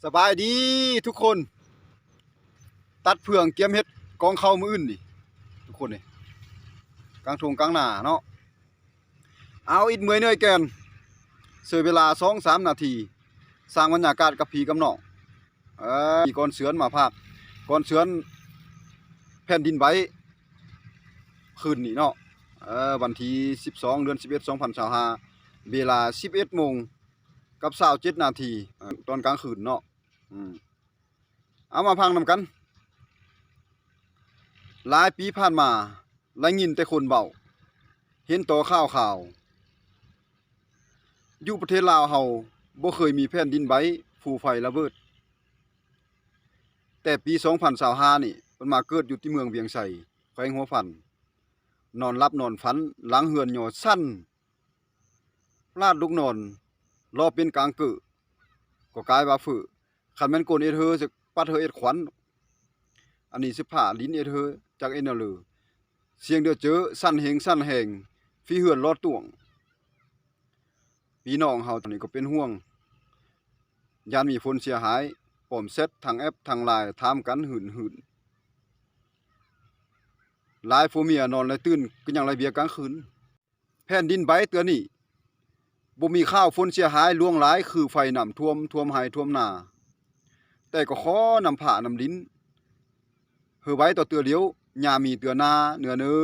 ສະບາຍດີທຸກຄົນ ຕັດເຟືອງກຽມເຮັດກອງເຂົ້າມື້ອື່ນນີ້ ທຸກຄົນນີ້ ກາງທົ່ງກາງນາເນາະ. ເອົາ ອິດເມື່ອຍເໜື່ອຍແກ່ນ ໃຊ້ເວລາສອງສາມນາທີ ສ້າງບັນຍາກາດກັບພີ່ກັບນ້ອງ ເອີ ກ່ອນເຊືອນມາພາກ ກ່ອນເຊືອນແຜ່ນດິນໄຫວຄືນນີ້ເນາະ ເອີ ວັນທີສິບສອງ ເດືອນສິບເອັດ ສອງພັນຊາວຫ້າ ເວລາສິບເອັດໂມງກັບຊາວເຈັດນາທີ ເອີ ຕອນກາງຄືນເນາະ ອືມ ເອົາມາຟັງນຳກັນ. ຫຼາຍປີຜ່ານມາ ໄດ້ຍິນແຕ່ຄົນເວົ້າ ເຫັນຕໍ່ຂ່າວໆ ຢູ່ປະເທດລາວເຮົາບໍ່ເຄີຍມີແຜ່ນດິນໄຫວ ພູໄຟລະເບີດ ແຕ່ປີສອງພັນຊາວຫ້ານີ້ ມັນມາເກີດຢູ່ທີ່ເມືອງວຽງໄຊ ແຂວງຫົວພັນ ນອນຫຼັບນອນຝັນ ຫຼັງເຮືອນຫຍໍ້ສັ່ນ ພລາດລຸກນອນ ລໍເປັນກາງເກີ ກໍກາຍວ່າເຟີ້ ຄັນແມ່ນກົນເອັດເຮີ ຈະປັດເຮີເອັດຂວັນ ອັນນີ້ຊິພາລິນເອັດເຮີ ຈັກເອັດແນວເລີ ສຽງເດືອເຈີ ສັ່ນເຮັງສັ່ນແຮງ ຟີເຮືອນຫຼອດຕ່ວງ. ພີ່ນ້ອງເຮົາຕອນນີ້ກໍເປັນຫ່ວງ ຢ້ານມີຜົນເສຍຫາຍ ປ້ອມແຊັດ ທາງແອັບ ທາງລາຍ ຖາມກັນຫື່ນໆ ຫຼາຍຜົວເມຍນອນແລະຕື່ນ ກໍຍັງໄດ້ເບຍກາງຄືນ. ແຜ່ນດິນໄຫວເທື່ອນີ້ ບໍ່ມີຂ່າວຜົນເສຍຫາຍຫຼວງຫຼາຍຄືໄຟນ້ຳຖ້ວມ ຖ້ວມໄຮ່ຖ້ວມນາ ແຕ່ກໍຂໍນ້ຳຟ້ານ້ຳດິນ ເຮີໄຫວຕໍ່ເທື່ອຫຼຽວ ຢ່າມີເທື່ອໜ້າເນືອເນີ.